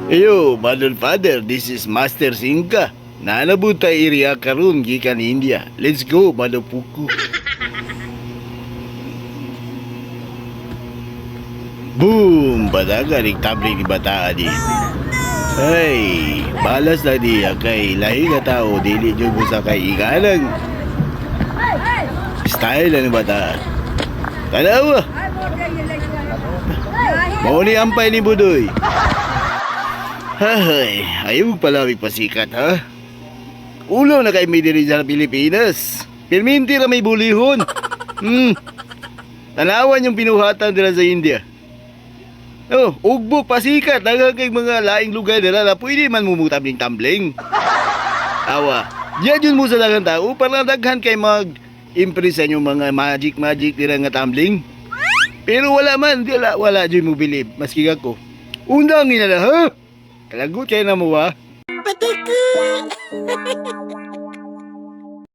Eyo, Mother Father, this is Master Singka. Nanabuta area karon gikan India. Let's go, Motherfucker. Boom! Badaga, nagtablik ni bataa di. Ay, balas na di kay lahi nga tao dili jud mo sa kay igalang. Style na ni bata. Tanawa. Mao ni ampay ni Budoy. Hay, ayaw palawig pasikat, ha? Ulo na kay mi diri sa Pilipinas. Pirminti ra may bulihon. Tanawan yung pinuhatan dira sa India. Oh, ugbok pasikat daghan kay mga laing lugar dira na pwede man mumutabling-tambling. Awa, diyan yun mo sa daghang tao para daghan kay mag impress sa inyong mga magic magic dira nga tumbling. Pero wala man, di wala, wala jud mo believe maski ako. Undang ina na, ha? Kalagot kay na mo, ha? Pataka!